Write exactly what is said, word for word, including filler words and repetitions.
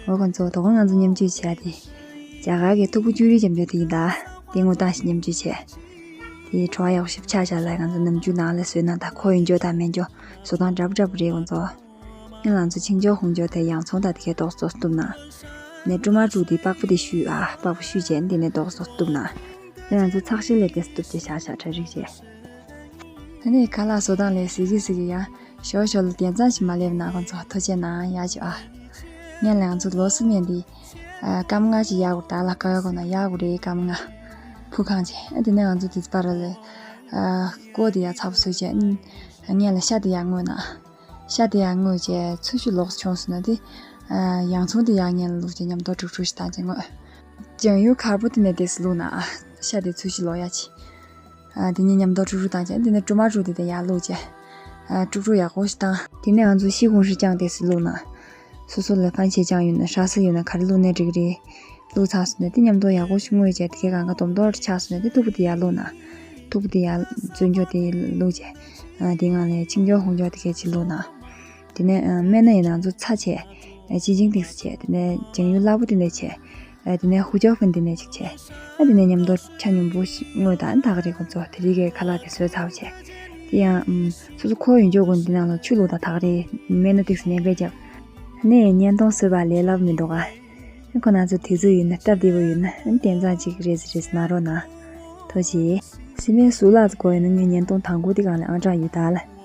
འོ་ཁོང་ཚོ་དོ་དགོང་ང་ཚོ་མཉམ་སྤྱོད་བྱས་ཏེ། རྒྱ་གར་གྱི་མཐུག་པོ་ཅུ་རི་ཅམ་ཅོ་དེ་ཡིན་ད། དེ་ངོ་ཏང་ཞིག་མཉམ་སྤྱོད་བྱས། དེ་བྲོ་བ་ཡག་ཤོས་ཆ་བཞག་ལ་ང་ཚོ་ནམ་རྒྱུན་ནང་ལ་བཟོས་ན་ད་ཁོ་ཡོན་ཅོ་དང་མེན་ཅོ་བཟོ་སྟངས་འདྲ་པོ་འདྲ་པོ་རེད་ཁོང་ཚོ། ངས་ང་ཚོ་ཆིང་ཅོ་ཧུང་ཅོ་དེ་ཡང་ཚོང་དང་དེ་གའི་ཏོག་ཙོག་བཏུབ་ན། ནས་ཀྲུ་མ་ཀྲུ་དེ་པགས་པ་དེ་བཤུས་ཨ་པགས་པ་བཤུས་བྱས་འདི་ནས་ཏོག་ཙོག་བཏུབ་ན། དེ་ང་ཚོ་ཚགས་ཤིང་ལས་དེ་བཏུབ་ཅེས་བྱ་བྱ་གྲ་སྒྲིག་བྱས། ད་ནས་ཁ་ལག་བཟོ་སྟངས་ལས་ཟིག་གི་ཟིག་གི་ཡང་ཞོ་ཞོ་ལ་དེ་ཙམ་ཞིག་མ་སླེབས་ན་ཁོང་ཚོ་ཐུགས་རྗེ་གནང་ཡག་ཅིག་ཨ། ངས་ལ་ང་ཚོ་ལོ་གསུམ་ཡན་དེ། སྐར་མ་ལྔ་ཅིག་ཡག་གོ་ད་ལ་ཀ་ཡོ་གོ་ན་ཡག་གོ་རེད་སྐར་མ་ལྔ། ཕུ་ཁང་ཆེ་ཨ་དེ་ནས་ང་ཚོ་དེ་པར་ལ། ཀོ་དེ་ཡག་ཚ་པོ་བཟོས་བྱས། ངས་ལ་ཤ་དེ་ཡག་བརྔོས་ན། ཤ་དེ་ཡག་བརྔོས་བྱས་ཚུལ་ཤུ་ལོག་ཆོངས་སོང་ན་དེ། ཡང་ཚོང་དེ་ཡག་ངས་ལ་བླུགས་བྱས་མཉམ་དུ་དཀྲུག་དཀྲུག་ཞིག་བཏང་བྱས་བརྔོས། ལྗང་ཡུ་ཁར་པོ་དེ་ནས་དེ་སུ་བླུགས་ན། ཤ་དེ་ཚུལ་ཤུ་ལོག་ཡག་ཆེ། ཨ་དེ་ནས་མཉམ་དུ་དཀྲུག་དཀྲུག་བཏང་བྱས་དེ་ནས་ཀྲུ་མ་ཀྲུ་དེ་དེ་ཡག་བླུགས་བྱས། ཨ་དཀྲུག་དཀྲུག་ཡག་པོ་ཞིག་བཏང་། དེ་ནས་ང་ཚོ་ཤི་ཁུང་ཧྲི་ཅང་དེ་སུ་བླུགས་ན། སོ་སོ་ལ་ཕན་ཆེ་ཅང་ཡོད་ན་ཧྲ་སི་ཡོད་ན་ག་རེ་བླུགས་ནས་འགྲིག་རེད། བླུགས་ཚར་སོང་ན་དེ་མཉམ་དུ་ཡག་པོ་ཞིག་བརྔོས་བྱས་དེ་གའི་གང་ག་སྡོམ་མདོག་ཆགས་སོང་ན་དེ་མཐུག་པོ་དེ་ཡར་བླུགས་ན། མཐུག་པོ་དེ་ཡར་བཙོན་འཇོག་དེ་བླུགས་བྱས། དེ་ངང་ལས་ཆིང་འཇོག་ཧུང་འཇོག་དེ་གའི་ཅིག་བླུགས་ན། དེ་ནས་སྨན་སྣ་ཡིན་ན་ང་ཚོ་ཚྭ་བྱས། ཅི་ཅིང་ཏིག་སི་བྱས་དེ་ནས་ལྗང་ཡུ་སླ་པོ་དེ་འདྲ་བྱས། དེ་ནས་ཧུ་ཅོ་ཧྥན་དེ་འདྲ་ཅིག་བྱས། དེ་ནས་མཉམ་དུ་ཆ་སྙོམས་པོ་ཞིག་བརྔོས་དང་ད་ག་རེ་ཁོ་ཚོ་དེ་རིགས་ཀྱི་ཁ་ལག་དེ་བཟོས་ཚར་བ་བྱས། དེ་ཡང་སོ་སོ་ཁོ་ཡོན་ཅོ་དགོན་འདི་ནང་ལ་ཆུ་བླུགས་དང་ད་ག་རེ་སྨན་སྣ་ཏིག་སི་ནས་བེད་བརྒྱབ། ནས་བརྙན་ཐུང་བཟོས་པ་ལས་སླ་པོ་མི་འདུག་ག་ཁོ་ན་ཚོ་དུས་ཚོད་ཡོད་ན་སྟབས་བདེ་པོ་ཡོད་ན་ཨ་ནི་དེང་སང་ཅིག་རེས་རེས་གནང་རོགས་གནང་། ཐུགས་རྗེ་ཆེ། སི་མེ་སུ་ལག་ཚོ་གོ་ཡོད་ན་ངའི་བརྙན་ཐུང་དང་པོ་དེ་སྒང་ལ་ཨང་གྲངས་ཡོད་ད་ལ།